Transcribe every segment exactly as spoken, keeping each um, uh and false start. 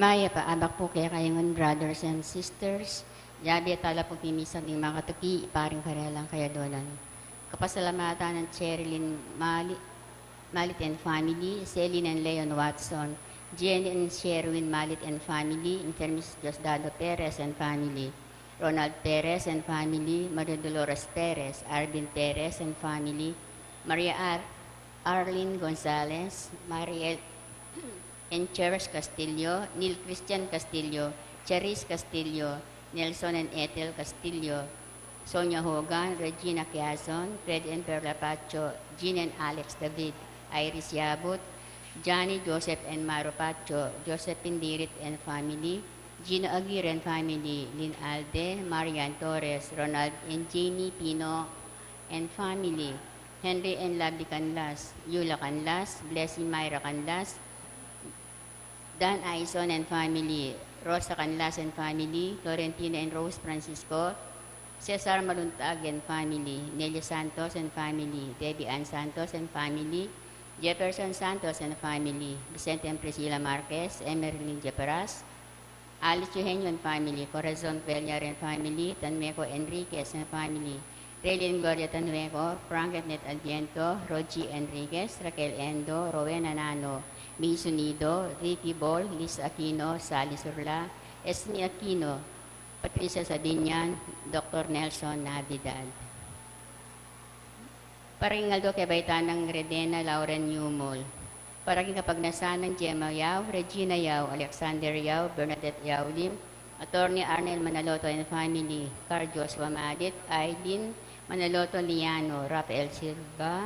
Mayap a abak pu kekayu ngan, brothers and sisters. Yabe tala pu king misa ning makatuki, paring karelang kayadulan. Kapasalamatan nang Cherilyn Mali-, Malit and family, Celine and Leon Watson, Jenny and Sherwin Malit and family, Mister and Missus Diosdado Perez and family, Ronald Perez and family, Maria Dolores Perez, Arvin Perez and family, Maria Ar-, Arlene Gonzalez, Mariel and Cherish Castillo, Neil Christian Castillo, Charis Castillo, Nelson and Ethel Castillo, Sonia Hogan, Regina Quiazon, Fred and Perla Pacho, Jean and Alex David, Iris Yabut, Johnny, Joseph and Maro Pacho, Josephine Dirit and family, Gino Aguirre and family, Lynn Alde, Marian Torres, Ronald and Jamie Pino and family, Henry and Lovely Canlas, Yula Canlas, Blessing Myra Canlas, Dan Aison and family, Rosa Canlas and family, Florentino and Rose Francisco, Cesar Maluntag and family, Nelia Santos and family, Debbie Ann Santos and family, Jefferson Santos and family, Vicente and Priscilla Marquez, Emerlyn Jeperas, Alice Eugenio and family, Corazon Cuellar and family, Tanmeco Enriquez and family, Raylene Gloria Tanmeco, Frank and Net Adviento, Rogie Enriquez, Raquel Endo, Rowena Nano, May Sunido, Ricky Bol, Liz Aquino, Sally Surla, Esme Aquino, Patricia Sabinian, Doctor Nelson Navidad. Para king aldo kebaitan nang Redena Lauren Yumul. Para king kapagnasan nang Gemma Yao, Regina Yao, Alexander Yao, Bernadette Yao Lim, Attorney Arnel Manaloto and family, Carl Joshua Madit, Aileen Manaloto Liano, Rafael Silva,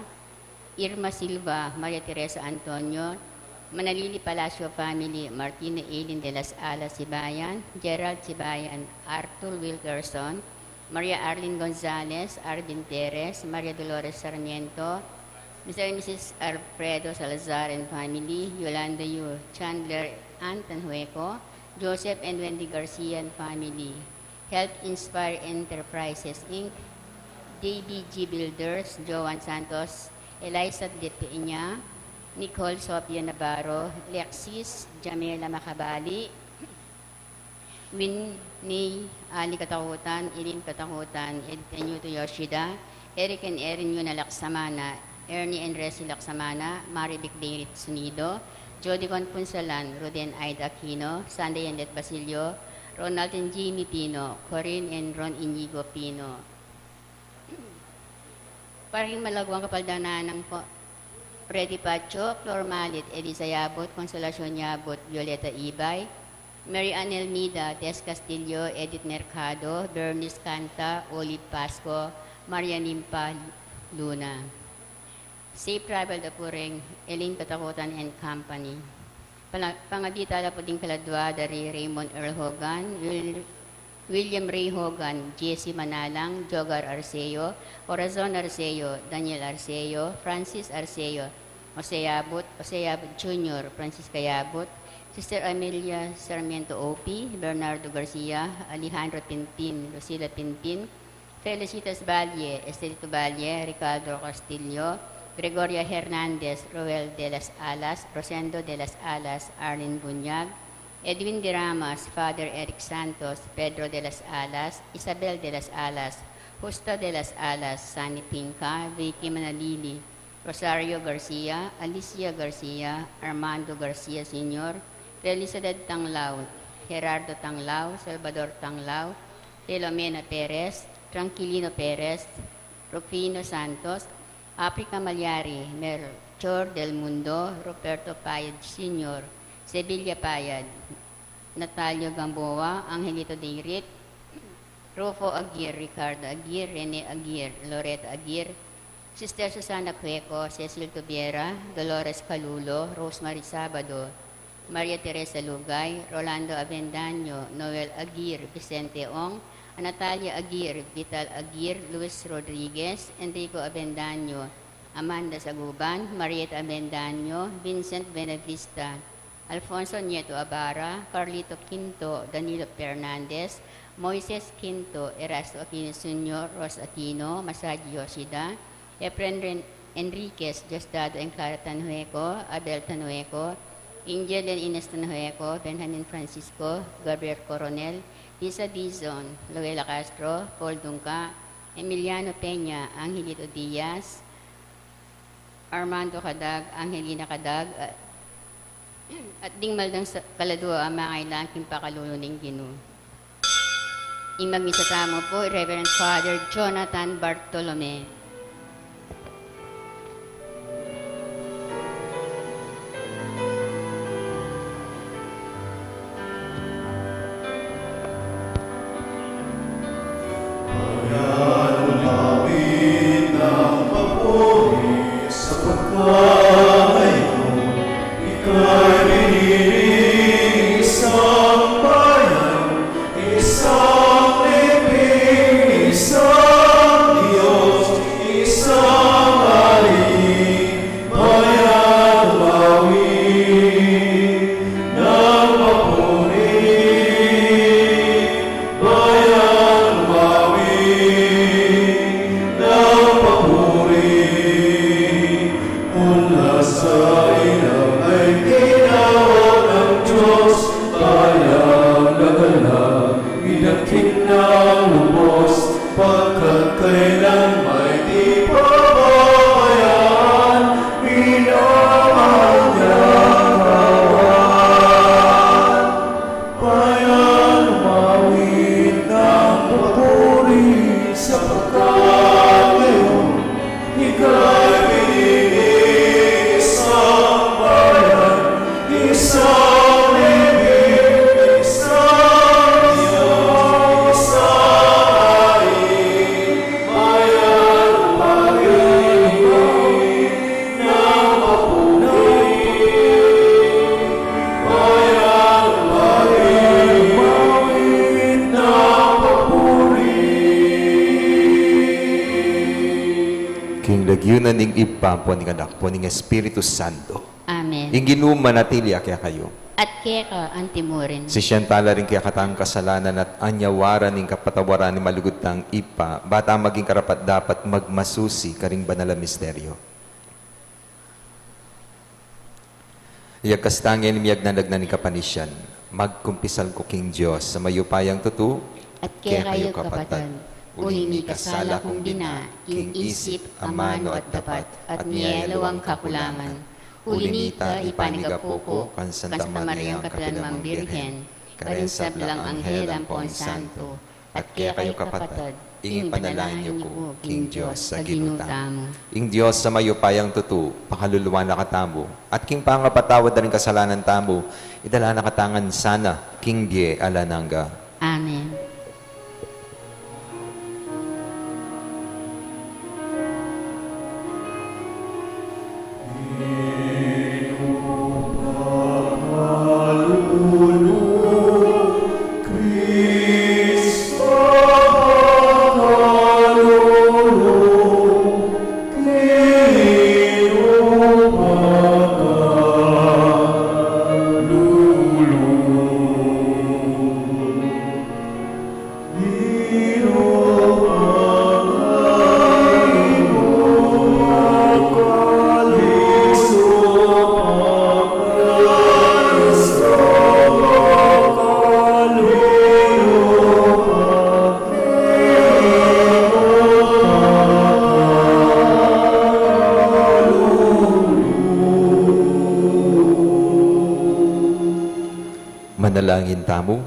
Irma Silva, Maria Teresa Antonio, Manalili Palacio family, Martina Eileen de las Alas Sibayan, Gerald Sibayan, Arthur Wilkerson, Maria Arlene Gonzalez, Arvin Perez, Maria Dolores Sarmiento, Mister and Missus Alfredo Salazar and family, Yolanda Yu, Chandler Ann Tanhueco, Joseph and Wendy Garcia and family, Health Inspire Enterprises, Inc, D B G Builders, Joan Santos, Eliza de Peña, Nicole Sofia Navarro, Lexis Jamela Macabali, Winnie Ali Katakutan, Eileen Katakutan, Edith and Yuto Yoshida, Eric and Erin Yuna Laksamana, Ernie and Resi Laksamana, Marivic David Sunido, Jody Con Punsalan, Ruden Aida Aquino, Sunday and Let Basilio, Ronald and Jimmy Pino, Corinne and Ron Inigo Pino. Para king malagwang kapaldanan nang Freddy Pacho, Flor Malit, Elisa Yabut, Consolacion Yabut, Violeta Ibay, Mary Ann Elmida, Tess Castillo, Edith Mercado, Bernice Canta, Olive Pasco, Maria Nimpa Luna. Safe travel da pu ring Elaine Katakutan and company. Pala-, pangabit tala pu ding kaladwa da ri Raymond Earl Hogan, Wil-, William Ray Hogan, Jesse Manalang, Jogar Arceo, Corazon Arceo, Daniel Arceo, Francis Arceo, Jose Yabut, Jose Yabut Junior, Francisca Yabut, Sister Amelia Sarmiento O P, Bernardo Garcia, Alejandro Tintin, Lucila Tintin, Felicitas Valle, Estelito Valle, Ricardo Castillo, Gregoria Hernandez, Roel de las Alas, Rosendo de las Alas, Arlene Bunyag, Edwin de Ramas, Father Eric Santos, Pedro de las Alas, Isabel de las Alas, Justa de las Alas, Sunny Pinca, Vicky Manalili, Rosario Garcia, Alicia Garcia, Armando Garcia Senior, Felicidad Tanglao, Gerardo Tanglao, Salvador Tanglao, Filomena Perez, Tranquilino Perez, Rufino Santos, Africa Malyari, Melchor Del Mundo, Roberto Payad Senior, Sevilla Payad, Natalio Gamboa, Angelito Deirit, Rufo Aguirre, Ricardo Aguirre, Rene Aguirre, Loretta Aguirre, Sister Susana Cueco, Cecil Tubiera, Dolores Calulo, Rosemary Sabado, Maria Teresa Lugay, Rolando Avendaño, Noel Aguirre, Vicente Ong, Natalia Aguirre, Vital Aguirre, Luis Rodriguez, Enrico Avendaño, Amanda Saguban, Marieta Avendaño, Vincent Benavista, Alfonso Nieto Abara, Carlito Quinto, Danilo Fernandez, Moises Quinto, Erasto Aquino Senior, Ros Aquino, Masaji Yoshida, Efren Ren-, Enriquez, Diosdado and Clara Tanhueco, Abel Tanhueco, Angel Len Ines Tanhueco, Benjamin Francisco, Gabriel Coronel, Lisa Dizon, Luella Castro, Paul Dungca, Emiliano Peña, Angelito Diaz, Armando Cadag, Angelina Cadag, a-, at ding maldang sa-, kaladua a mangailangan king pakalulu ning Ginu. Ing magmisa tamu pu, Reverend Father Jonathan Bartolome. Isang Dios, isang Hari, bayan umawi ng papuri, bayan umawi ng papuri. Mula sa ilang ay tinawag ng Diyos, bayang naganap, idakit ng lubos, pagkat kailan may di pababayaan, minamahal niyang kawan. Bayan, umawit ng papuri sapagkat ngayon ika'y pinili, isang bayan, isang libing, isang Diyos, isang hari. Bayan, umawit ng papuri. Bayan, umawit ng papuri. King lagyu na ning Ibpa, ampo ning Anak, ampo ning Espiritu Santo. Amen. Ing Ginu manatili ya kekayu. At keka antimurin. Sisian tala ring kekatang kasalanan at anyawaran ing kapatawaran ning malugud tang Ibpa, ba tang maging karapat-dapat magmasusi karing banal a misteryo. Iyagkas tang ngeni miyagnanag na ning kapanisian, magkumpisal ku king Dios a mayupayang tutu, at kekayu kapatad, uling mikasala kung bina, king isip, amanu at dapat, at miyayaliwang kakulangan. Uli nita, ipanyawad ku kang Santa Mariang kapilan man Birhen, karing sablang anghel ampong santo, at kekayu kapatad, ing ipanalangin yu ku king Dios a Ginu tamu. Ing Dios a mayupayang tutu, pakaluluan na katamu, at king pangapatawad da ring kasalanan tamu, idala na katamu ngan sana king bie alang angga. Amen. Manalangin tamu.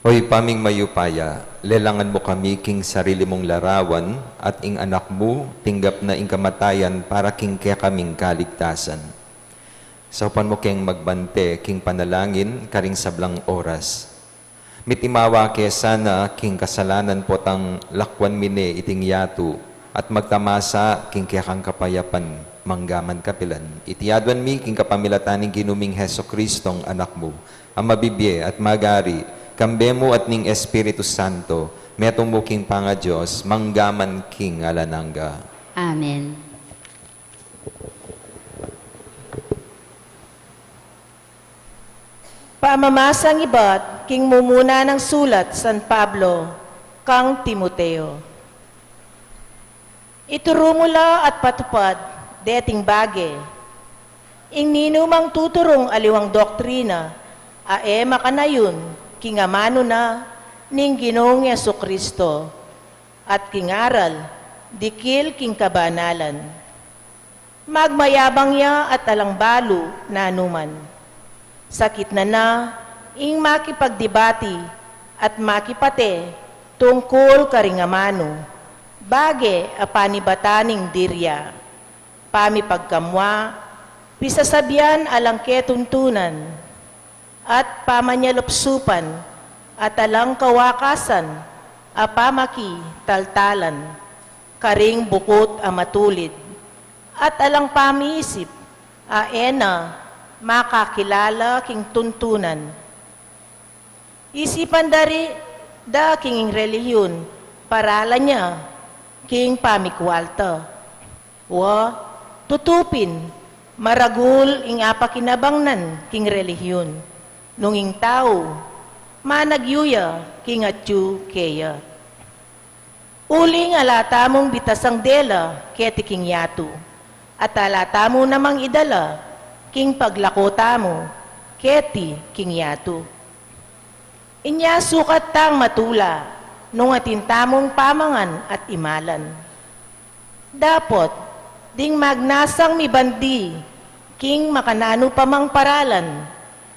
O Ibpa ming mayupaya, lelangan mu kami king sarili mung larawan, at ing Anak mu tinggap na ing kamatayan para king kekaming kaligtasan. Saupan mu keng magbante king panalangin karing sablang oras. Mitimawa ke sana king kasalanan potang lakwan mi ne iting yatu, at magtamasa king kekang kapayapan manggaman kapilan. Iti aduan mi king kapamilatan ning Ginu ming Jesucristong Anak mu, a mabibie at magari, kambe mu at ning Espiritu Santo, metung mu king pangaDios, manggaman king alang angga. Amen. Pamamasang ibat king mumuna nang sulat San Pablo kang Timoteo. Ituru mu la at patupad deting bage. Ing ninumang tuturung aliwang doktrina, a e makanayun king amanu na ning Ginung Jesucristo, at king aral dikil king kabanalan. Magmayabang ya at alang balu nanuman. Sakit na na ing makipagdibati at makipate tungkul karing amanu, bage a panibatan ning dirya, pamipagkamwa, pisasabian alang ketuntunan, at pamanyalupsupan, at alang kawakasan a pamakitaltalan karing bukut a matulid, at alang pamisip a e na makakilala king tuntunan. Isipan da ri da king relihiun, paralan ya king pamikualta. Wa, tutu pin, maragul ing apakinabang nan king relihiun, nung ing tau managyu ya king atyu keya. Uling ala tamung bitasang dela keti king yatu, at ala tamu namang idala king paglako tamu keti king yatu. Inya sukat tang matula nung atin tamung pamangan at imalan. Dapot, ding magnasang mibandi king makananu pa mang paralan,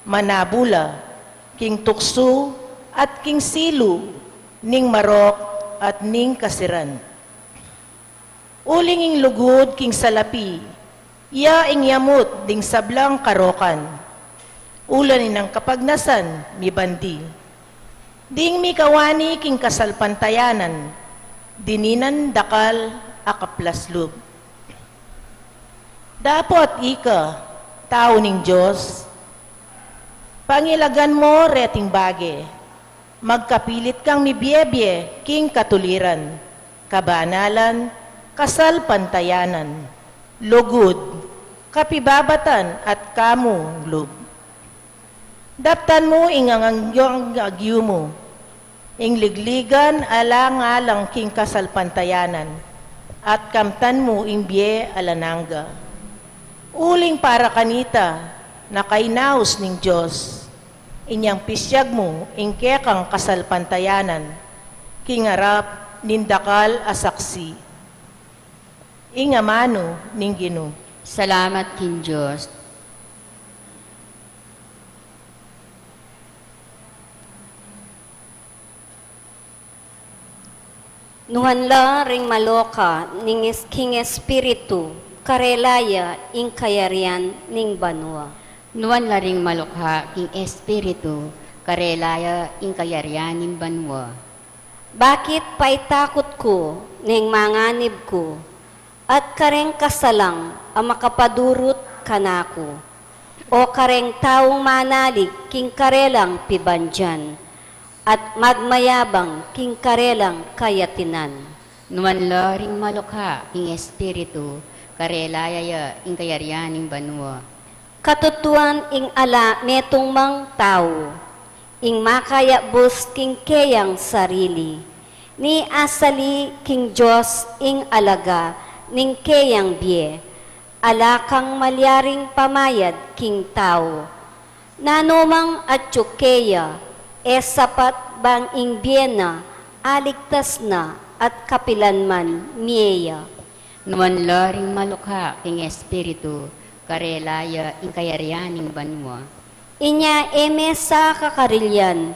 manabu la king tuksu at king silu ning marok at ning kasiran. Uling ing lugud king salapi, ya ing yamut ding sablang karokan. Ula ninang kapagnasan mibandi. Ding mikawani king kasalpantayanan, dininan dakal a kaplas lub. Dapot ika, tau ning Dios, pangilagan mo reting bage. Magkapilit kang mibie-bie king katuliran, kabanalan, kasalpantayanan, lugud, kapibabatan at kamu lub. Daptan mu ing angangyang agyu mu, ing ligligan alang-alang king kasalpantayanan, at kamtan mu ing bie alang angga. Uling para kanita na kainaus ning Dios, inyang pisyag mu ing kekang kasalpantayanan king arap ning dakal a saksi. Ing amanu ning Ginu. Salamat king Dios. Nuan la ring maloka ning es-, king Espiritu, karela ya ing kayarian ning banua. Nuan la ring maloka king Espiritu, karela ya ing kayarian ning banua. Bakit paitakut ku neng manganib ku, at kareng kasalang a makapadurut kanaku, o kareng taung manalig king karelang pibandian, at magmayabang king karelang kayatinan. Nuan la ring maloka king Espiritu, karela ya ing kayarian ning banua. Katutuan ing ala metung mang tau, ing makayabus king keyang sarili, ni asali king Dios ing alaga ning keyang bie, ala kang malyaring pamayad king tau. Nanu mang atyu keya, e sapat bang ing bie na aligtas na at kapilan man mie ya. Nuan la ring maloka king Espiritu, karela ya ing kayarian ning banua. Inya e me sa kakarilyan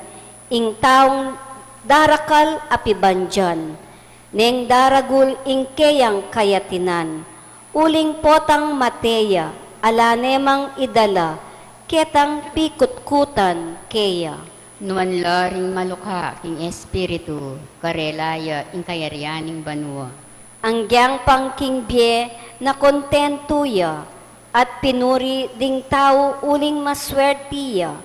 ing taung darakal a pibandian, neng daragul ing keyang kayatinan, uling potang mate ya, ala ne mang idala ketang pikutkutan keya. Nuan la ring maloka king Espiritu, karela ya ing kayarian ning banua. Anggiyang pang king bie na kontentu ya, at pinuri ding tau uling maswerti ya.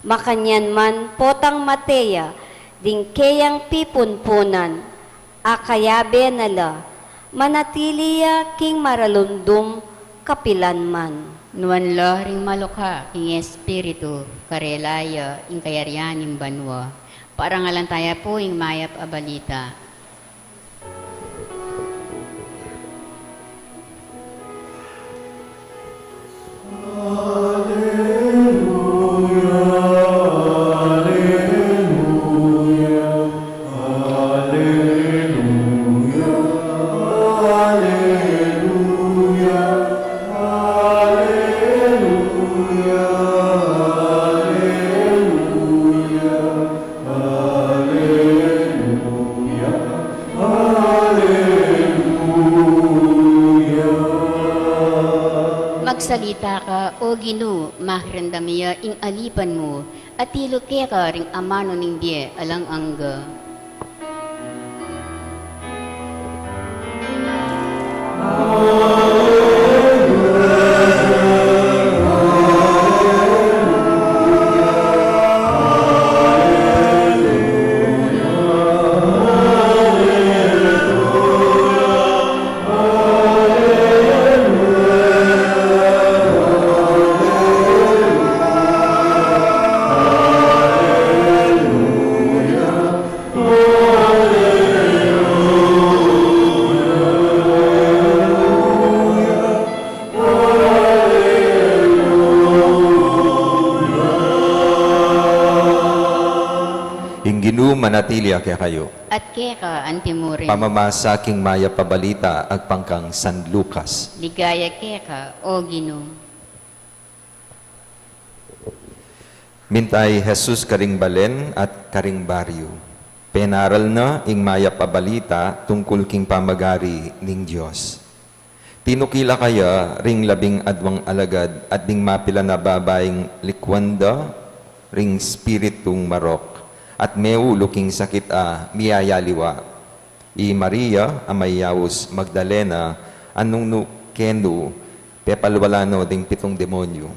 Makanyan man potang mate ya, ding keyang pipunpunan, a kayabe na la, manatili ya king maralundum kapilan man. Nuan la ring maloka king Espiritu, karela ya ing kayarian ning banua. Parangalan taya pu ing mayap a balita. Salita ka, O Ginu, makiramdam ya ing alipan mu, at tilu keka ring amanu ning bie alang angga. Ing Ginu manatili ya kekayu. At keka antimurin. Pamamasa king mayap a balita agpang kang San Lucas. Ligaya keka, O Ginu. Minta i Jesus karing balen at karing baryu. Penaral na ing mayap a balita tungkul king pamagari ning Dios. Tinukila kaya ring labing adwang alagad at ding mapilan a babaing likwan da ring spiritung marok at meulu king sakit a miyayaliwa. I Maria a mayaus Magdalena, a nung nu kenu pepalwala no ding pitung demonyu.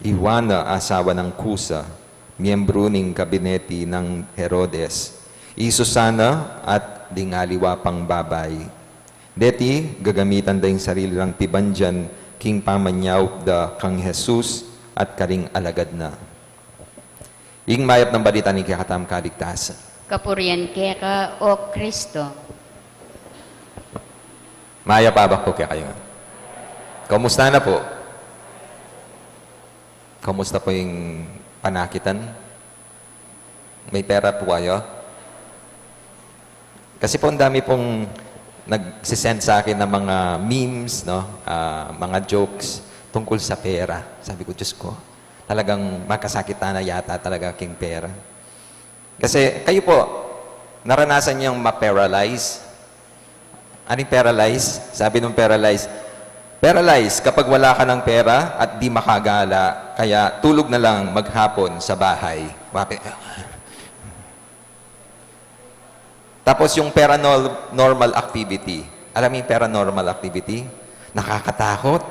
I Juana, asawa nang Kusa, miyembru ning kabineti nang Herodes. I Susana at ding aliwa pang babai. Deti gagamitan da ing sarili rang pibandian king pamanyaup da kang Jesus at karing alagad na. Ing mayap nang balita ning kekatamung kaligtasan. Kapurian keka, O Kristo. Mayap a abak pu kekayu ngan. Kumusta na pu? Kumusta pu ing panakitan? May pera pu kayu? Kasi pu, ang dami pung nagsisend sa akin ng mga memes, no? Ah, mga jokes tungkol sa pera. Sabi ko, "Diyos ko, talagang magkasakit na yata talaga king pera." Kasi kayo po, naranasan niyong ma-paralyze? Anong paralyze? Sabi nung paralyze, "Paralyze kapag wala ka ng pera at di makagala, kaya tulog na lang maghapon sa bahay." Bakit? Tapos yung paranormal activity. Alam mo yung paranormal activity? Nakakatakot.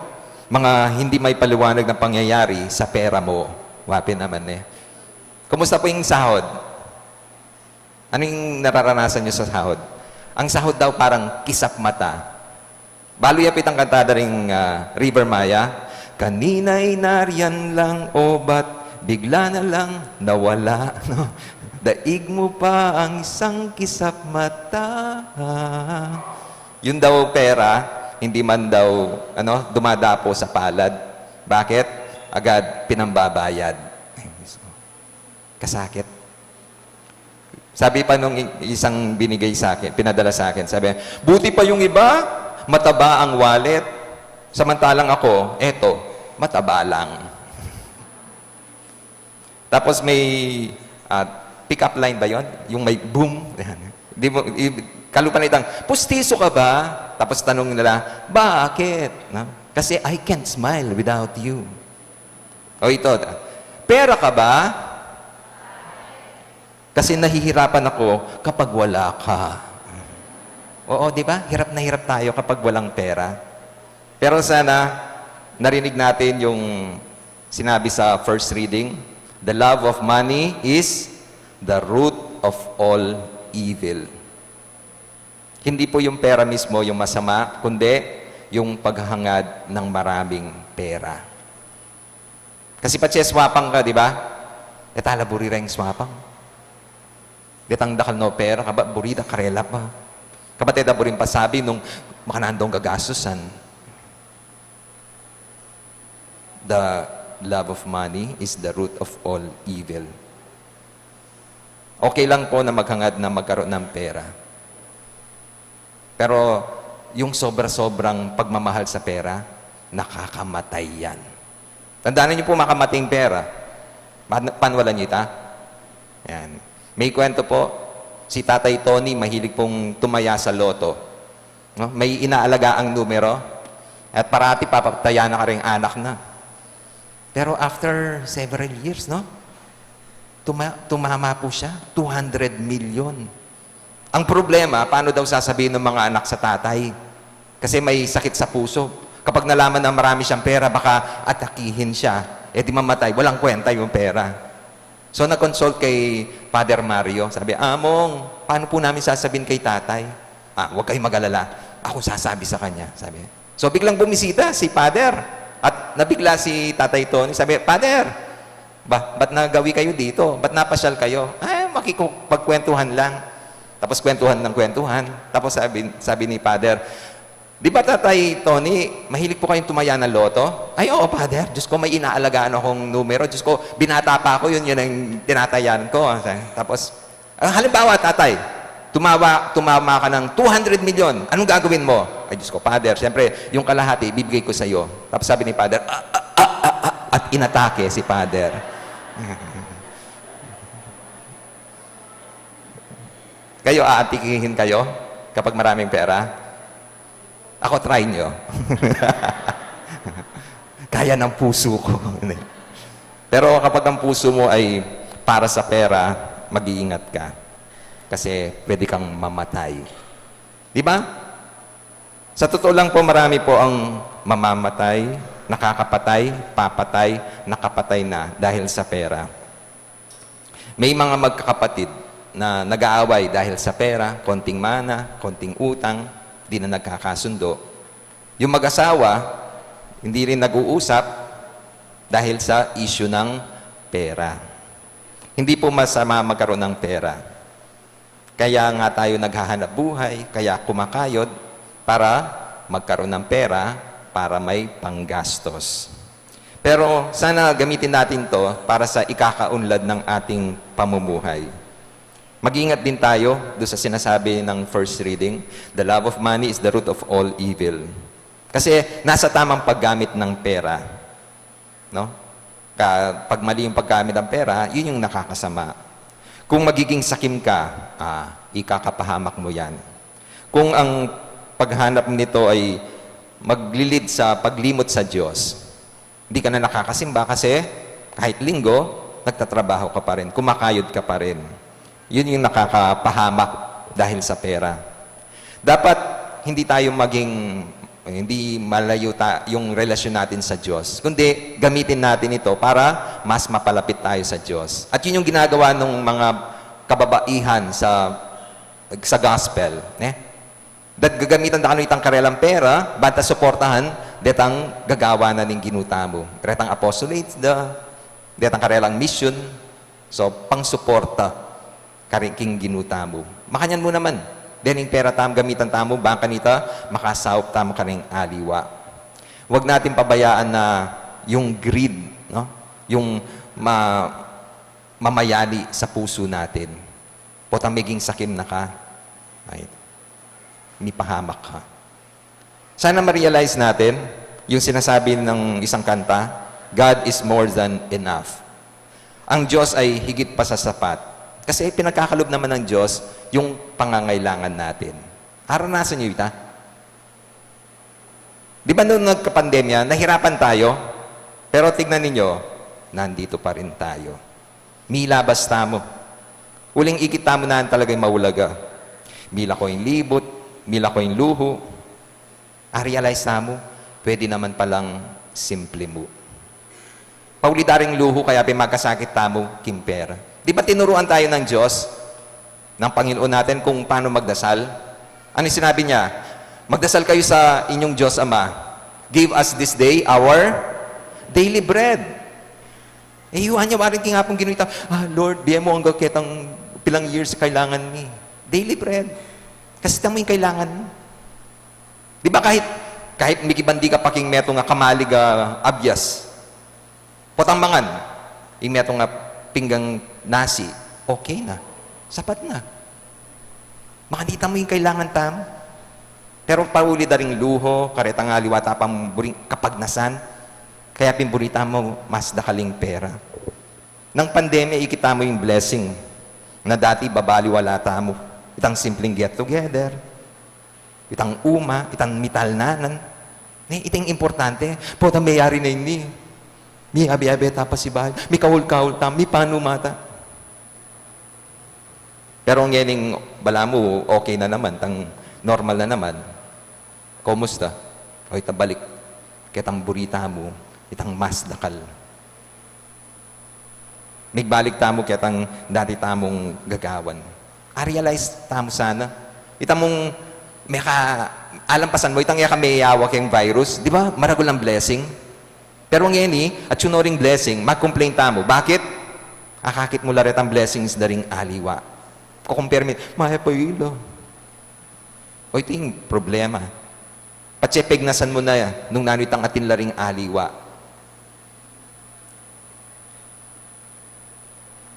Mga hindi may paliwanag na pangyayari sa pera mo. Wapin naman eh. Kumusta po yung sahod? Ano yung nararanasan nyo sa sahod? Ang sahod daw parang kisap mata. Balu ya pitang kantada ring, ah, River Maya. "Kanina'y nariyan lang, obat, bigla na lang nawala." No? "Daig mo pa ang isang kisap mata." Yun daw pera, hindi man daw, ano, dumadapo sa palad. Bakit? Agad pinambabayad. Kasakit. Sabi pa nung i-, isang binigay sa akin, pinadala sa akin, sabi, "Buti pa yung iba, mataba ang wallet. Samantalang ako, eto, mataba lang." Tapos may, ah, pick-up line ba yon? Yung may boom. Yan. Di mo, i-, kalupa na itang, "Pustiso ka ba?" Tapos tanong nila, "Bakit?" No? "Kasi I can't smile without you." O ito, "Pera ka ba?" "Kasi nahihirapan ako kapag wala ka." Oo, di ba? Hirap na hirap tayo kapag walang pera. Pero sana, narinig natin yung sinabi sa first reading, "The love of money is the root of all evil." Hindi po yung pera mismo yung masama, kundi yung paghahangad ng maraming pera. Kasi patse swapang ka, di ba? E tala buri reng swapang. Detang dakal no pera, kaba buri da karela pa. Kaba te da buring pasabi nung makananu dong gagastusan. The love of money is the root of all evil. Okay lang po na maghangad na magkaroon ng pera. Pero yung sobra-sobrang pagmamahal sa pera, nakakamatay yan. Tandaan niyo po, makamatay yung pera. Pan-, panwalan niyo ita. Yan. May kwento po, si Tatay Tony, mahilig pong tumaya sa loto. No? May inaalaga ang numero. At parati papatayan na karing anak na. Pero after several years, no? Tuma-, tumama po siya, two hundred million. Ang problema, paano daw sasabihin ng mga anak sa tatay? Kasi may sakit sa puso. Kapag nalaman na marami siyang pera, baka atakihin siya. Eh, di mamatay, walang kwenta yung pera. So, nag-consult kay Father Mario. Sabi, "Among, paano po namin sasabihin kay tatay?" "Ah, huwag kayong mag-alala. Ako sasabi sa kanya," sabi. So, biglang bumisita si Father. At nabigla si Tatay Tony. Sabi, "Father, ba, ba't nagawi kayo dito? Ba't napasyal kayo?" "Ay, makikipagkwentuhan lang." Tapos kwentuhan ng kwentuhan. Tapos sabi, sabi ni Father, "Di ba, Tatay Tony, mahilig po kayong tumaya ng loto?" "Ay, oo, Father. Diyos ko, may inaalagaan akong numero. Diyos ko, binata pa ako, yun, yun ang tinatayan ko." Tapos, "Ah, halimbawa, Tatay, tumawa, tumama ka ng two hundred million. Anong gagawin mo?" "Ay, Diyos ko, Father, siyempre, yung kalahati, ibibigay ko sa'yo." Tapos sabi ni Father, "Ah, ah, ah, ah, ah," at inatake si Father. Kayo, aatikihin kayo kapag maraming pera? Ako, try nyo. Kaya ng puso ko. Pero kapag ang puso mo ay para sa pera, mag-iingat ka. Kasi pwede kang mamatay. Di ba? Sa totoo lang po, marami po ang mamamatay, nakakapatay, papatay, nakapatay na dahil sa pera. May mga magkakapatid na nag-aaway dahil sa pera, konting mana, konting utang, di na nagkakasundo. Yung mag-asawa, hindi rin nag-uusap dahil sa issue ng pera. Hindi po masama magkaroon ng pera. Kaya nga tayo naghahanap buhay, kaya kumakayod para magkaroon ng pera, para may panggastos. Pero sana gamitin natin 'to para sa ikakaunlad ng ating pamumuhay. Mag-ingat din tayo doon sa sinasabi ng first reading, "The love of money is the root of all evil." Kasi nasa tamang paggamit ng pera, no? Ka-, pag mali yung paggamit ng pera, yun yung nakakasama. Kung magiging sakim ka, ah, ikakapahamak mo yan. Kung ang paghanap nito ay maglilid sa paglimot sa Diyos, hindi ka na nakakasimba kasi kahit Linggo, nagtatrabaho ka pa rin, kumakayod ka pa rin. Yun yung nakakapahamak dahil sa pera. Dapat hindi tayo maging, hindi malayo ta-, yung relasyon natin sa Diyos, kundi gamitin natin ito para mas mapalapit tayo sa Diyos. At yun yung ginagawa ng mga kababaihan sa, sa gospel, ne? Dat gagamitan da kanu itang karelang pera, banta suportahan detang gagawan na ning Ginu tamu. Retang apostolates da, detang karelang mission, so, pangsuporta karing king Ginu tamu. Makanyan mu naman, dening pera tamu, gamitan tamu, bang kanita, makasaup tamu karing aliwa. Huwag natin pabayaan na yung greed, no? Yung ma-, mamayali sa puso natin. Potang maging sakim na ka, ay, mipahamak ka. Sana ma-realize natin yung sinasabi ng isang kanta, "God is more than enough." Ang Diyos ay higit pa sa sapat. Kasi pinagkakaloob naman ng Diyos yung pangangailangan natin. Aranasan niyo ita? Di ba nung nagka-pandemya, nahirapan tayo? Pero tignan ninyo, nandito pa rin tayo. Milabas tamu. Uling ikit tamu naan talaga yung maulaga. Mila ko yung libot, mila ko yung luho. A-realize tamu, pwede naman palang simple mu. Pauli da ring luho, kaya pin magkasakit tamu king pera. Di ba tinuruan tayo ng Diyos, ng Panginoon natin, kung paano magdasal? Ano yung sinabi niya? "Magdasal kayo sa inyong Diyos Ama. Give us this day our daily bread." Eh, iwan niya, waring king Apung Ginu ita, "Ah, Lord, bie mu angga ketang pilang years kailangan mi." Daily bread. Kasi tamu yung kailangan mu. Di ba kahit, kahit mikiban di ka pa king metung a kamalig a abias, potang mangan ing metung a pinggang nasi, okay na. Sapat na. Makanita mu yung kailangan tamu. Pero pauli da ring luho, karetang aliwa ta pang buring kapagnasan, kaya pin buri tamu mas dakal ing pera. Nang pandemya, ikit tamu yung blessing na dati babaliwala tamu. Itang simpleng get together, itang uma, itang mitalnanan. Ne, ita ing importante, potang meyari na ini. Miyabe-yabe ta pasibayu, mikaul-kaul ta, mipanumata. Pero ngening balamu, okay na naman, tang normal na naman. Kumusta? O, ita balik ketang buri tamu, itang mas dakal. Migbalik tamu ketang dati tamung gagawan. A-realize tamu sana. Ita mung meka, alampasan mu, itang e ka meyawa keng virus, di ba? Maragul a blessing. Pero ngeni, atyu no ring blessing, mag-complain tamu. Bakit? Akakit mu la retang blessings da ring aliwa. Kukumpare mi, maya pa ila. O, ito ing problema. Patse pegnasan mu na ya, nung nanu itang atin la ring aliwa.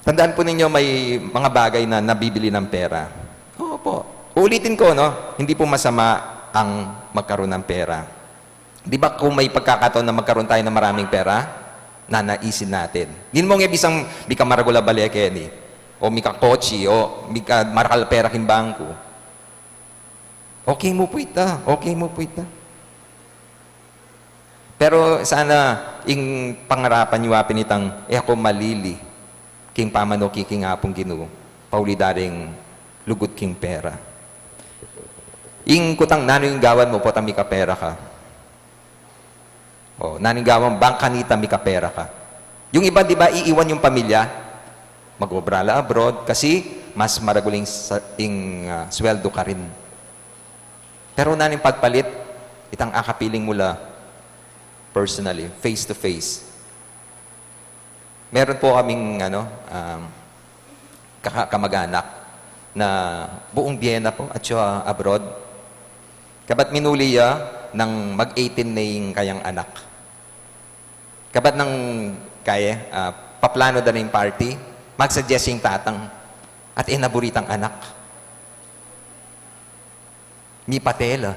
Tandaan po ninyo, may mga bagay na nabibili ng pera. Opo. Uulitin ko, no? Hindi po masama ang magkaroon ng pera. Di ba kung may pagkakataon na magkaroon tayo ng maraming pera, nanaisin natin. Di mo nga bisang mika maragul a bale keni, o mika kotse, o mika marakal a pera king bangko. Okay mu po ita, okay mu po ita. Pero sana ing pangarapan yu apin itang, e ako malili king pamanuki king Apung Ginu, pauli da ring lugud king pera. Ing kutang nanu ing gawan mu potang mikapera ka. O, nanu ing gawan mu bang kanita mikapera ka. Yung iba, di ba, iiwan yung pamilya, mag-obra la abroad, kasi mas maragul ing sa, ing, ah, sweldo karin. Pero nanu ing pagpalit, itang akapiling mu la personally, face to face. Meron po kaming, ano, um, kaka-, kamag-anak na buong bie na po, atyu abroad. Kabat minuli ya nang mag-eighteen na ing kayang anak. Kabat nang kaya, ah, paplano da na ing party, mag-suggest ing tatang at e na buri itang anak. Mipatela.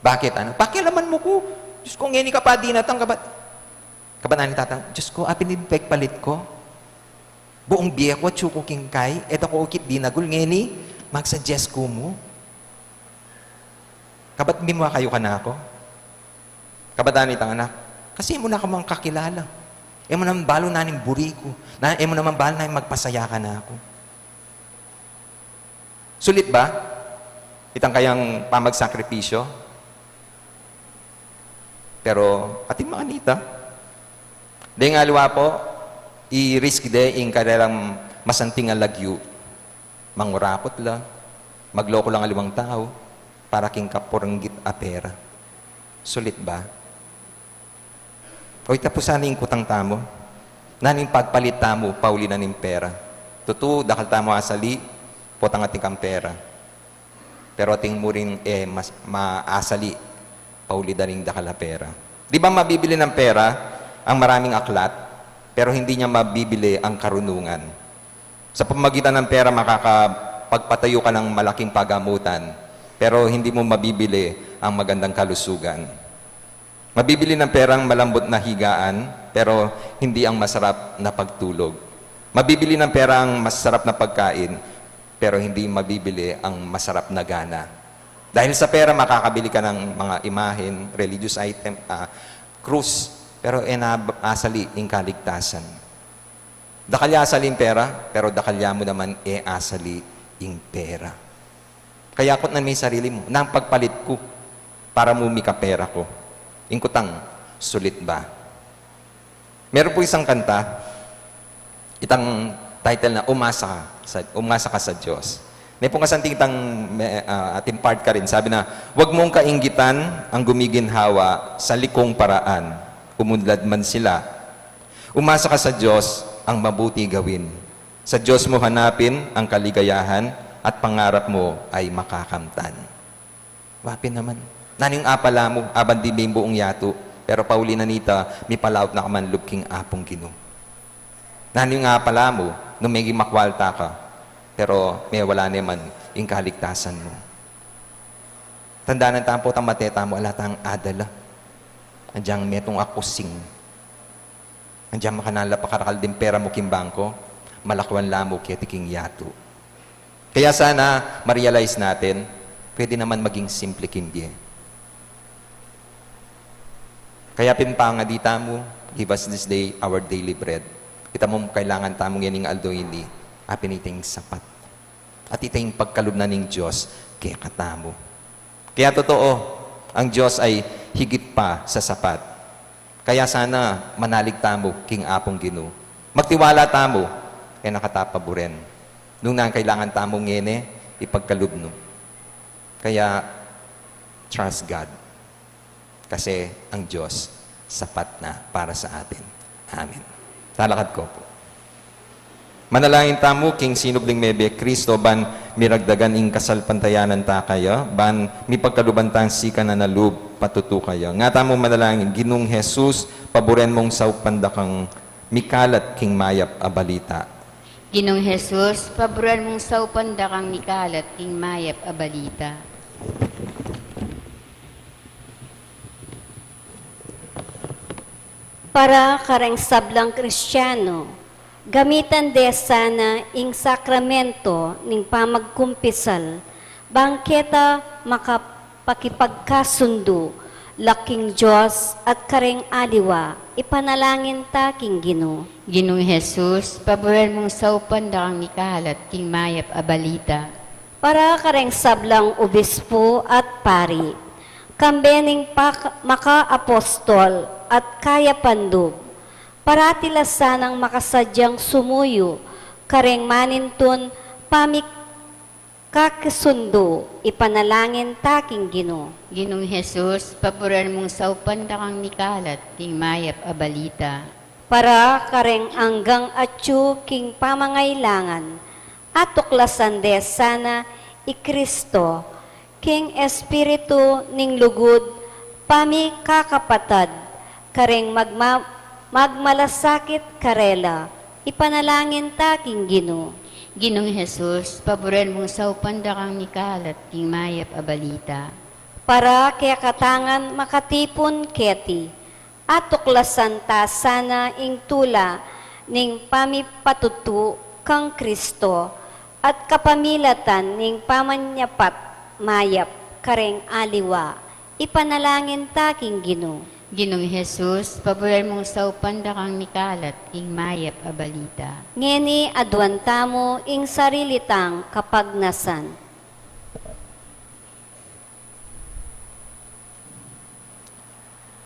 Bakit, ano? Pakialaman mu ku. Diyos ku, ngeni ka pa dinatang, kabat. Kabat nanu ing tatang, Diyos ku, apin ing pekpalit ku. Buung bie ku, atyu ku king kai, e da ku ikit dinagul, ngeni, mag-suggest ku mu. Kabat mimua kayu kanaku. Kabat nanu itang anak, kasi e mu na ku man kakilala. E mu naman balu nanu ing buri ku. Na, e mu naman balu nanu ing magpasaya kanaku. Sulit ba itang kayang pamagsakripisyo? Pero atin makanita. Deng aliwa po, i-risk de ing karelang masanting a lagyu. Mangurakut la, magloko lang aliwang tau, para king kapuranggit a pera. Sulit ba? O, ita pu sana ing kutang tamu. Nanu ing pagpalit tamu pauli na ning pera? Tutu, dakal tamu asali potang atin kang pera. Pero atin mu ring, e, mas, maasali pauli da ring dakal a pera. Di ba mabibili ng pera ang maraming aklat, pero hindi niya mabibili ang karunungan? Sa pamamagitan ng pera, makakapagpatayo ka ng malaking pagamutan, pero hindi mo mabibili ang magandang kalusugan. Mabibili ng pera ang malambot na higaan, pero hindi ang masarap na pagtulog. Mabibili ng pera ang masarap na pagkain, pero hindi mabibili ang masarap na gana. Dahil sa pera, makakabili ka ng mga imahen, religious item, ah, krus, pero e na asali ing kaligtasan. Dakal ya asali ing pera, pero dakal ya mu naman e asali ing pera. Kaya kutnan me ing sarili mu, nanu ing pagpalit ku para mu mikapera ku? Ing kutang, sulit ba? Meron pu isang kanta, itang title na Umasa Ka sa, Umasa Ka sa Diyos. Nung pungkasan tang itang, me-, ah, atin part karin, sabi na, "Huwag mong kainggitan ang gumiginhawa sa likong paraan. Umunlad man sila. Umasa ka sa Diyos, ang mabuti gawin. Sa Diyos mo hanapin ang kaligayahan at pangarap mo ay makakamtan." Wa pin naman. Nanu ing apala mu, aban dinan me ing buung yatu, pero pauli na nita, mipalaut na ka man lub king Apung Ginu? Nanu ing apala mu, nung meging makwalta ka, pero mewala ne man ing kaligtasan mu? Tandanan tamu pu, tang mate tamu, ala tang adala. Agyang metung a kusing. Agyang makananu la pakarakal ding pera mu king bangko, malakwan la mu keti king yatu. Kaya sana, ma-realize natin, pwede naman maging simple king bie. Kaya pin pangadi tamu, "Give us this day our daily bread." Ita mu kailangan tamu ngening aldo ini, apin ita ing sapat. At ita ing pagkalub na ning Dios kekatamu. Kaya totoo, ang Dios ay higit pa sa sapat. Kaya sana manalig tamu king Apung Ginu. Magtiwala tamu, e na kata paburen. Nung nanu ing kailangan tamu ngeni, ipagkalub nu. Kaya, trust God. Kasi ang Diyos sapat na para sa atin. Amen. Talakad ko po. Manalangin tamu king sinubling mebie Kristo ban miragdagan ing kasalpantayanan ta kaya, ban mipagkaluban tang sikan a lub patutu kaya. Nga tamu manalangin, Ginung Jesus, paburen mung saupan da kang mikalat king mayap a balita. Ginung Jesus, paburen mung saupan da kang mikalat king mayap a balita. Para kareng sablang Kristiano, gamitan de sana ing sakramento ning pamagkumpisal, bang keta makapakipagkasundu la king Dios at kareng aliwa, ipanalangin ta king Ginu. Ginung Jesus, paburen mung saupan da kang mikalat king mayap a balita. Para kareng sablang obispo at pari, kambe ning pak-, makaapostol at kayapandub, parati la sanang makasadyang sumuyu kareng manintun pamikakisundu, ipanalangin ta king Ginu. Ginung Jesus, paburen mung saupan da kang mikalat king mayap a balita. Para kareng anggang atyu king pamangailangan, atuklasan de sana i Kristo, king espiritu ning lugud, pamikakapatad, kareng magma-, magmalasakit karela, ipanalangin ta king Ginu. Ginung Jesus, paburen mung saupan da kang mikalat king mayap a balita. Para kekatang makatipun keti, atuklasan ta sana ing tula ning pamipatutu kang Kristo at kapamilatan ning pamanyapat mayap kareng aliwa, ipanalangin ta king Ginu. Ginung Jesus, paburen mung saupan da kang mikalat king mayap a balita. Ngeni aduan tamu ing sarili tang kapagnasan.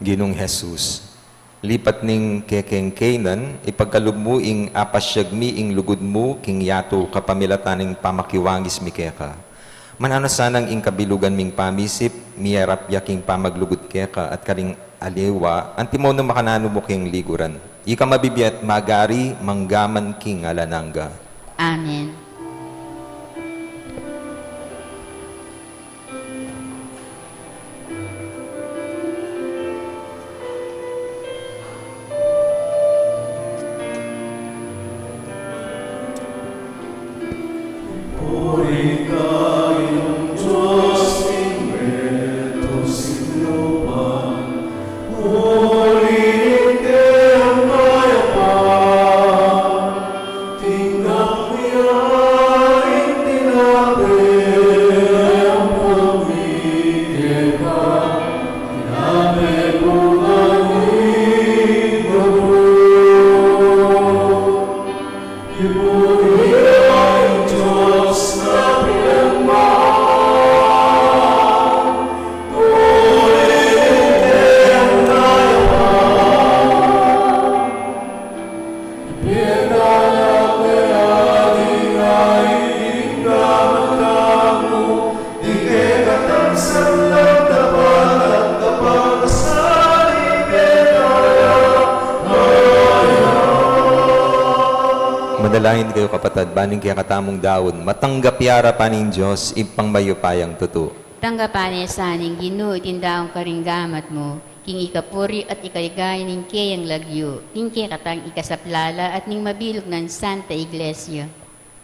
Ginung Jesus, lipat ning kekeng keynan, ipagkalub mu ing apasyag mi ing lugud mu king yatu kapamilatan ning pamakiwangis mi keka. Mananu sanang ing kabilugan ming pamisip, miyarap ya king pamaglugud keka at karing aliwa, antimo nung makananu mu keng liguran. Ika mabibie at magari, mangga man king alang angga. Amen. Manalangin kayu, kapatad, ban ing kekatamung daun matanggap ya arapan ning Dios, Ibpang mayupayang tutu. Tanggapan na sa ning Ginu iting daun karing gamat mu, king ikapuri at ikaligaya ning keyang lagyu, king kekatang ikasaplala at ning mabilug nang Santa Iglesia.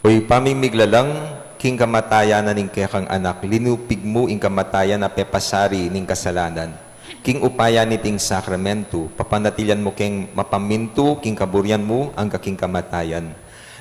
O Ibpa ming miglalang, king kamatayan na ning kekang Anak, linupig mu ing kamatayan a pepasari ning kasalanan. King upaya niting sakramento, papanatilian mu keng mapamintu king kaburian mu angga king kamatayan.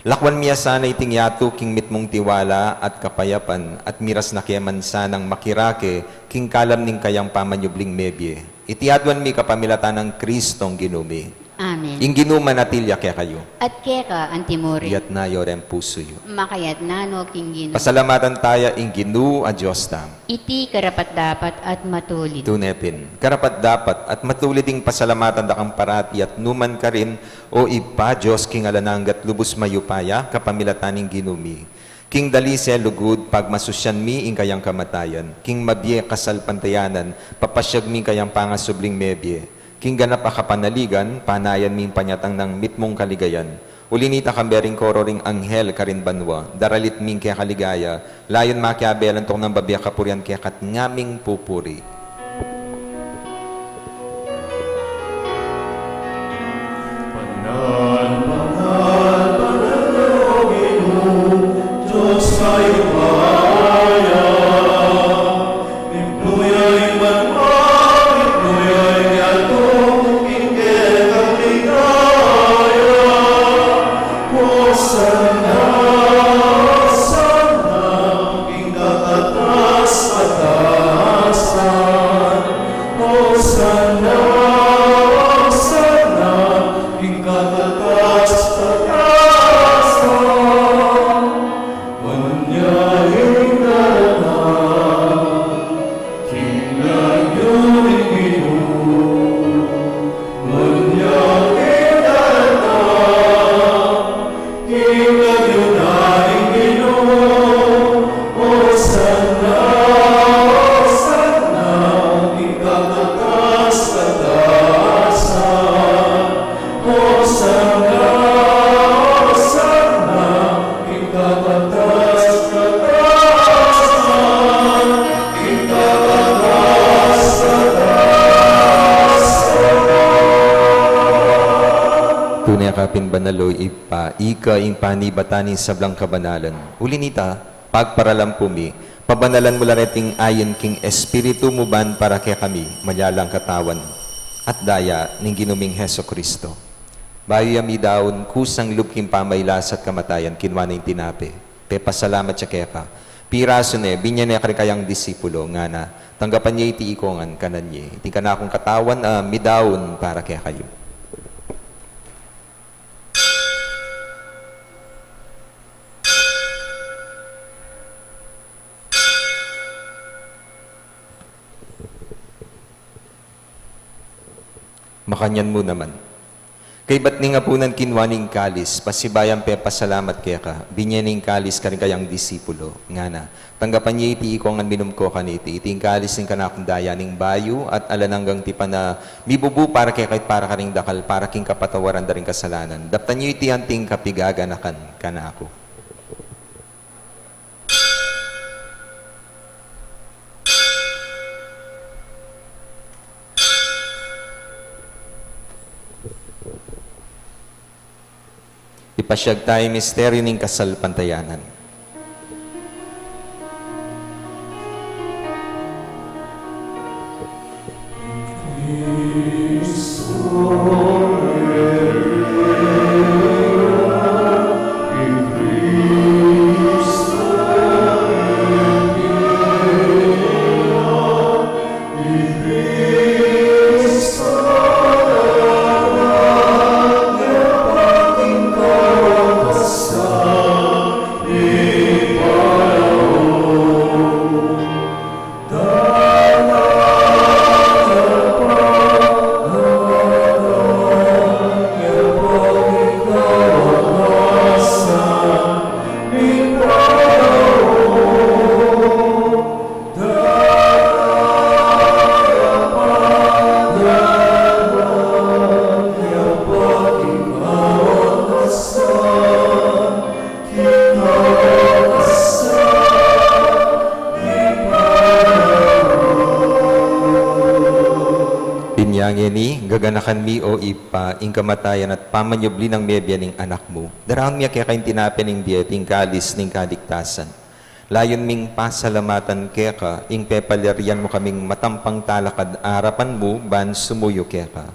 Lakwan mi ya sana iting yatu king mitmung tiwala at kapayapan, at miras na ke man sanang makirake king kalam ning kayang pamanyubling mebie. Iti aduan mi kapamilatan nang Kristong Ginu mi. Amen. Ing Ginu manatili ya kekayu. At keka antimurin. Iyatas yu reng pusu yu. Makayatas no king Ginu. Pasalamatan taya ing Ginu a Dios tamu. Iti karapat-dapat at matulid. Tune pin, karapat-dapat at matulid ing pasalamatan da kang parati at nukarin man, O Ibpa, Dios king alang angga at lubus mayupaya, kapamilatan ning Ginu mi. King dalise lugud, pagmasusyan mi ing kayang kamatayan. King mabie kasalpantayanan, papasiag mi ing kayang pangasubling mebie. King ganap a kapanaligan, panayan mi ing panyatang nang mitmung kaligayan. Uli nita, kambe ring koro ring anghel karin banua, daralit mi ing keka ligaya, layun makiabe lantok nang babie kapurian keka at ngaming pupuri. Tune ka pin banal, O Ibpa, ika ing panibatan ning sablang kabanalan. Uli nita, pagparalan pu mi, pabanalan mu la reting ain king Espiritu mu ban para kekami, malyalang katawan at daya ning Ginu ming Jesucristo. Bayu ya midaun, kusang lub king pamailas at kamatayan, kinua ne ing tinape, pepasalamat ya keka, pirasu ne, binye ne karing kayang disipulo, ngana: Tanggapan ye iti ikong ngan, kanan ye, iti ing kanakung katawan a midaun para kekayu. Makanyan mu naman. Kaybat ning apunan, kinua ne ing kalis, pasibayu yang pepasalamat keka, binye ne ing kalis karing kayang disipulo, ngana: Tanggapan ye iti ikong ngan, minum ko kaniti, iti ing kalis ning kanakung daya ning bayu at alang anggang tipan a mibubu para kekayu at para karing dakal, para king kapatawaran da ring kasalanan. Daptan ye iti anting kapigaganakan kanaku. Ipasiag taya ing misteryu ning kasalpantayanan. Inya ngeni, gaganakan mi, O Ibpa, ing kamatayan at pamanyubli nang mebie ning Anak mu. Daraun mi keka ing tinape ning bie at ing kalis ning kaligtasan. Layun ming pasalamatan keka ing pepalyarian mu kaming matampang talakad arapan mu ban sumuyu keka.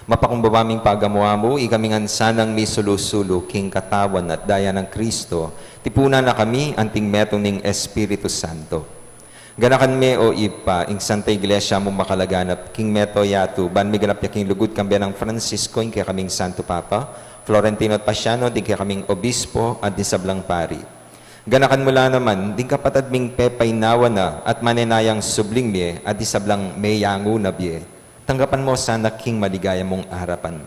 Mapakumbaba ming pagamu-amu, ikami ngan sanang misulu-sulu king katawan at daya nang Kristo, tipunan na kami anting metung ning Espiritu Santo. Ganakan me, o Ibpa, ing Santa Iglesia mung makalaganap king mabilug a yatu, ban miganap ya king lugud, kambe nang Francisco, ing kekaming Santo Papa, Florentino at Pasiano, ding kekaming obispo, at ding sablang pari. Ganakan mu la naman ding kapatad ming pepainawa na at manenayang subling mie, at ding sablang meyangu na bie. Tanggapan mu sana king maligaya mung arapan.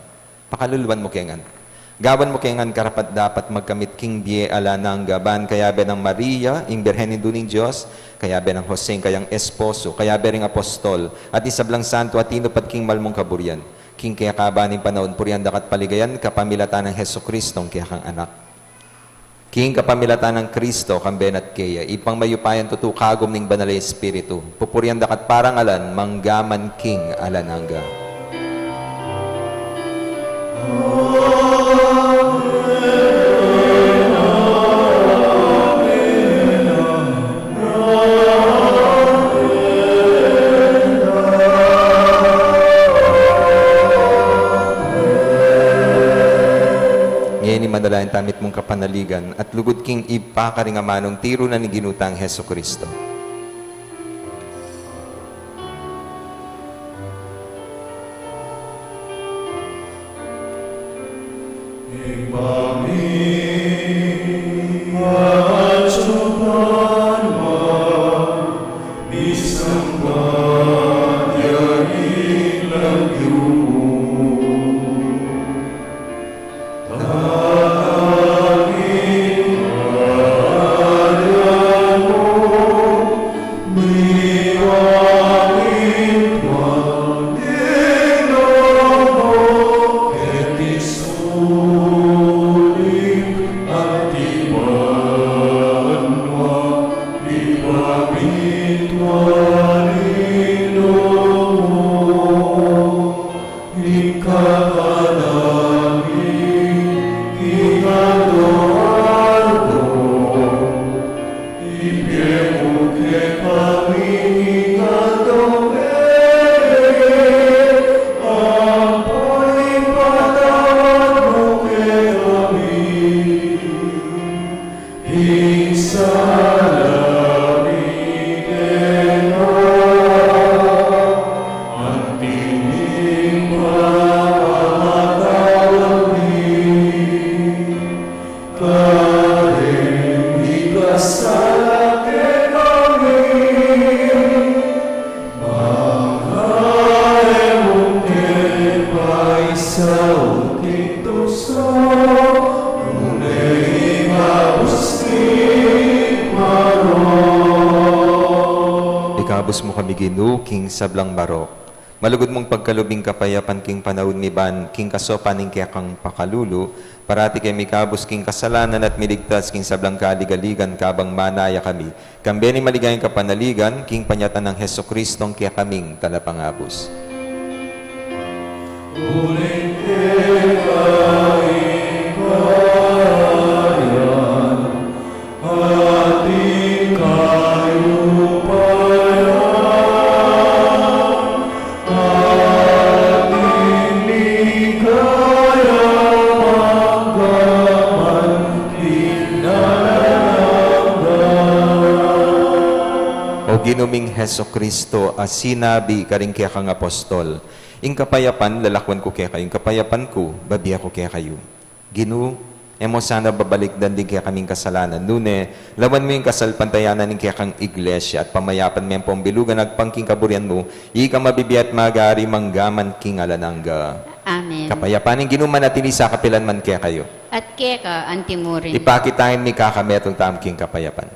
Pakaluluan mu ke ngan. Gawan mu ke ngan karapat-dapat magkamit king bie alang angga, ban kayabe nang Maria, ing Birhen Indu ning Dios, kayabe nang Jose, ing kayang esposo, kayabe ring apostol, at ding sablang santo a tinupad king mal mung kaburian, king kekaban ning panaun, purian da ka at paligayan ka kapamilatan nang Jesucristo, ing kekang Anak. King kapamilatan nang Cristo, kambe na at keya, Ibpang mayupayang tutu, kagum ning Banal a Espiritu, pupurian da ka at parangalan, mangga man king alang angga. Ngeni manalangin tamu mitmung kapanaligan at lugud king Ibpa karing amanung tiru na ning Ginu tang Jesucristo. Ikabus mu kami, Ginu, king sablang marok. Malugud mung pagkalub ing kapayapan king panaun mi, ban king kasaupan ning kekang pakalulu, parati ke mikabus king kasalanan at miligtas king sablang kaligaligan, kabang manaya kami kambe ning maligayang kapanaligan king panyatang nang Jesucristong kekaming Talapangabus. Uling keka ing kayarian, ating kayupayan, ating ligaya, mangga man king alang angga. O Ginu ming Jesucristo, a sinabi karing kekang apostol, "Ing kapayapan lalakwan ku kekayu, ing kapayapan ku babie ku kekayu." Ginu, e mu sana babalikdan ding kekaming kasalanan, nune lawan mu ing kasalpantayanan ning kekang Iglesia at pamayapan me ampong bilugan agpang king kaburian mu, ika mabibie at magari mangga man king alang angga. Amen. Kapayapan ning Ginu manatili sa kapilan man kekayu. At keka antimurin. Ipakit tamu ing kakametung tamu king kapayapan.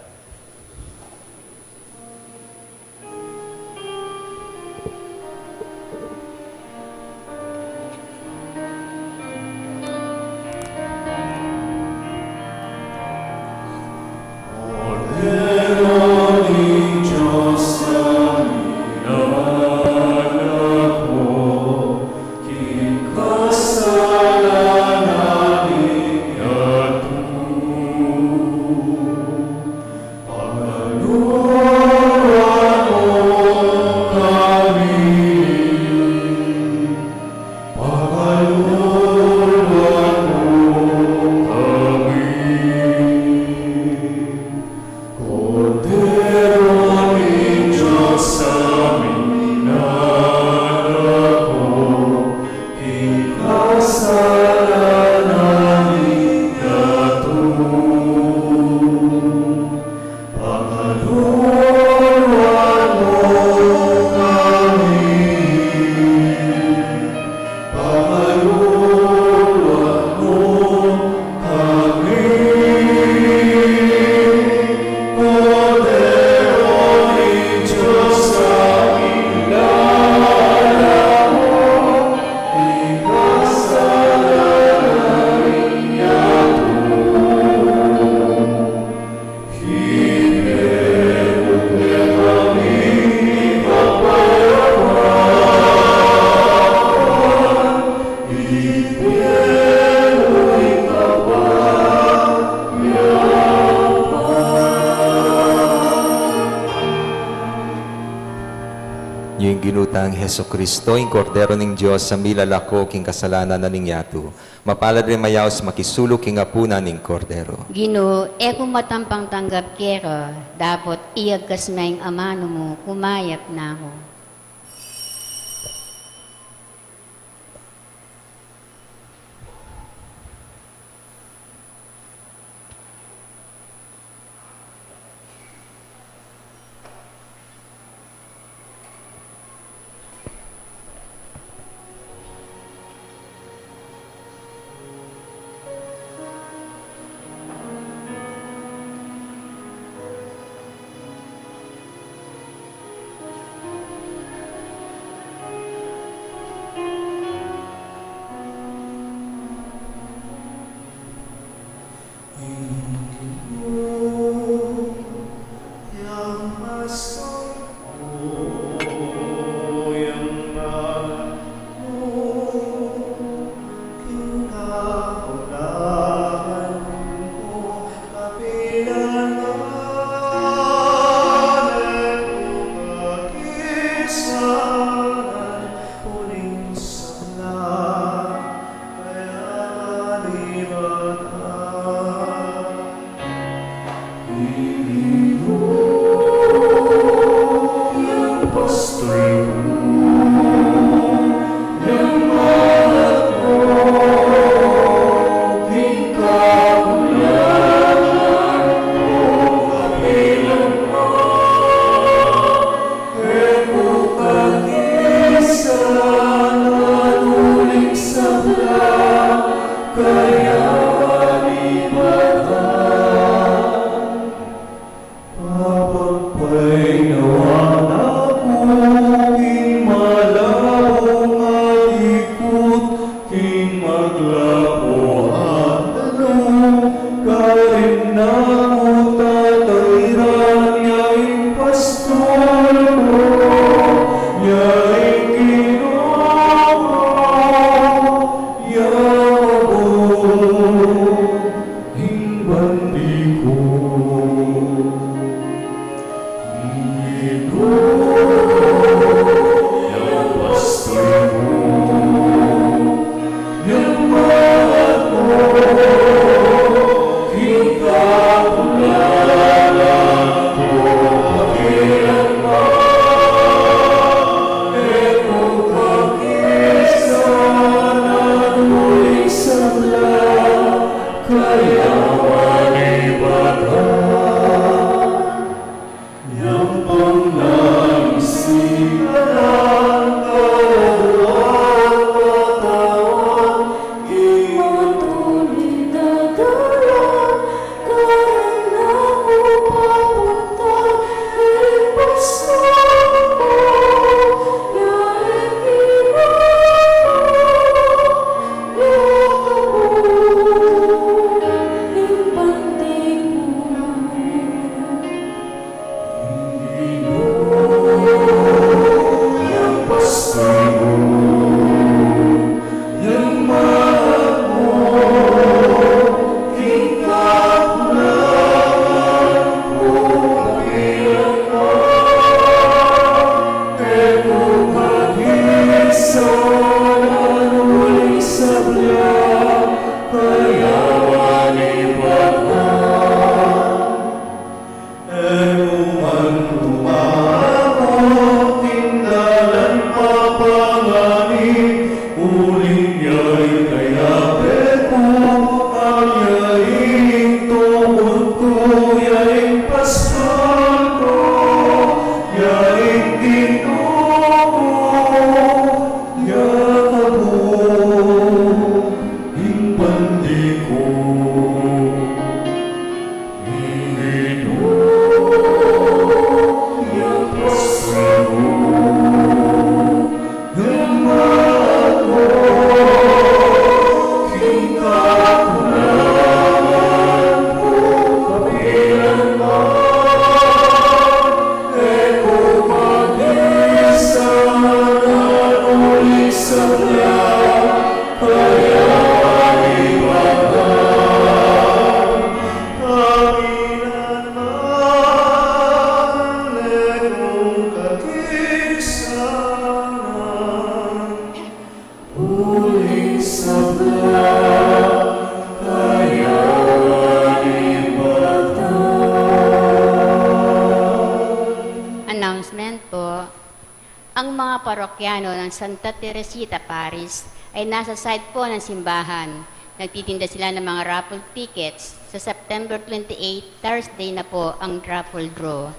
Jesucristo, ing Kordero ning Dios, a milalako king kasalanan na ning yatu. Mapalad ring mayaus makisalu king apunan ning Kordero. Ginu, e ku matampang tanggap keka, dapot iyagkas me ing amanu mu, kumayap na ku. Parokya ng Santa Teresita Parish ay nasa side po ng simbahan. Nagtitinda sila ng mga raffle tickets. Sa September twenty-eight, Thursday na po ang raffle draw.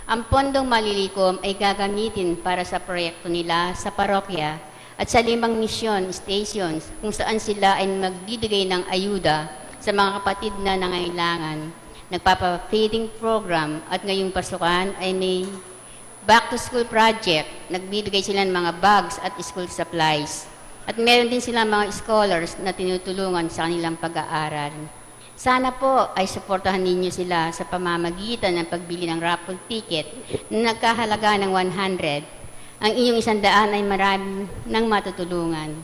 Ang pondong malilikom ay gagamitin para sa proyekto nila sa parokya at sa limang mission stations kung saan sila ay magbibigay ng ayuda sa mga kapatid na nangailangan. Nagpapa-feeding program at ngayong pasukan ay may back to school project. Nagbibigay sila ng mga bags at school supplies. At meron din silang mga scholars na tinutulungan sa kanilang pag-aaral. Sana po ay suportahan ninyo sila sa pamamagitan ng pagbili ng raffle ticket na nagkahalaga ng one hundred. Ang inyong isang daan ay marami nang matutulungan.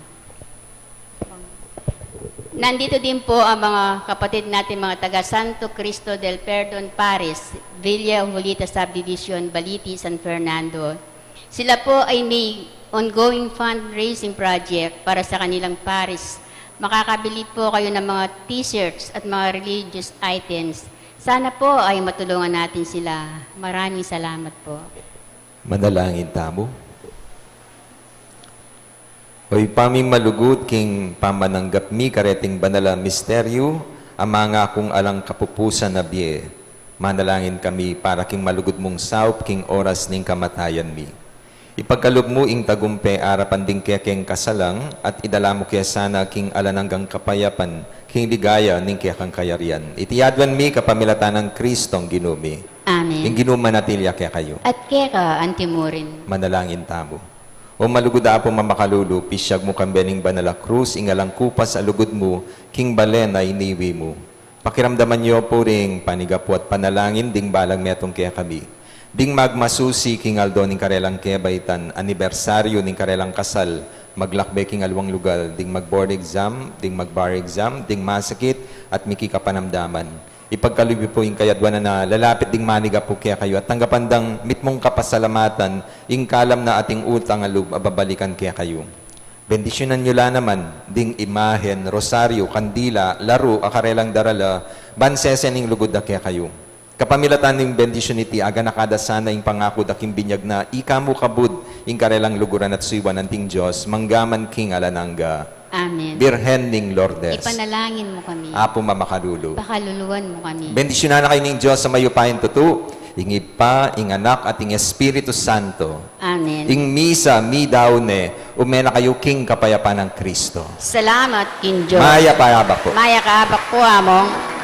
Nandito din po ang mga kapatid natin, mga taga Santo Cristo del Perdon Parish, Villa Julita Subdivision, Baliti, San Fernando. Sila po ay may ongoing fundraising project para sa kanilang parish. Makakabili po kayo ng mga t-shirts at mga religious items. Sana po ay matulungan natin sila. Maraming salamat po. Manalangin tamu. O Ibpa ming malugud, king pamananggap mi kareting banal a misteryu a mangakung alang kapupusan a bie, manalangin kami para king malugud mung saup king oras ning kamatayan mi. Ipagkalub mu ing tagumpe arapan ding kekeng kasalang, at idala mu ke sana king alang anggang kapayapan, king ligaya ning kekang kayarian. Iti adwan mi kapamilatan nang Kristong Ginu mi. Amen. Ing Ginu manatili ya kekayu. At keka antimurin. Manalangin tamu. O malugud a Apung mamakalulu, pisyag mu kambe ning banal a krus ing alang kupas a lugud mu king balen a iniwi mu. Pakiramdaman yu pu ring panigapu at panalangin ding balang metung kekami, ding magmasusi king aldo ning karelang kebaitan, anibersaryu ning karelang kasal, maglakbe king aliwang lugal, ding mag-board exam, ding mag-bar exam, ding masakit at mikikapanamdaman. Ipagkalub yu pu ing kayadwanan a lalapit ding manigapu kekayu at tanggapan dang mitmung kapasalamatan ing kalam na ating utang a lub a babalikan kekayu. Bendisyunan yu la naman ding imahen, rosaryu, kandila, laru a karelang darala, ban sese ning lugud da kekayu. Kapamilatan ning bendisyun iti, aganaka da sana ing pangaku da king binyag na ika mu kabud ing karelang luguran at suyuan anting Dios, mangga man king alang angga. Amen. Birhen ning Lourdes. Ipanalangin mu kami. Apu mamakalulu. Pakaluluan mu kami. Bendisyunan na kayu ning Dios a mayupayang tutu, ing Ibpa, ing Anak, at ing Espiritu Santo. Amen. Ing misa, midaun ne, ume na kayu king kapayapan nang Kristo. Salamat king Dios. Mayap a abak pu. Mayap a abak pu, Among.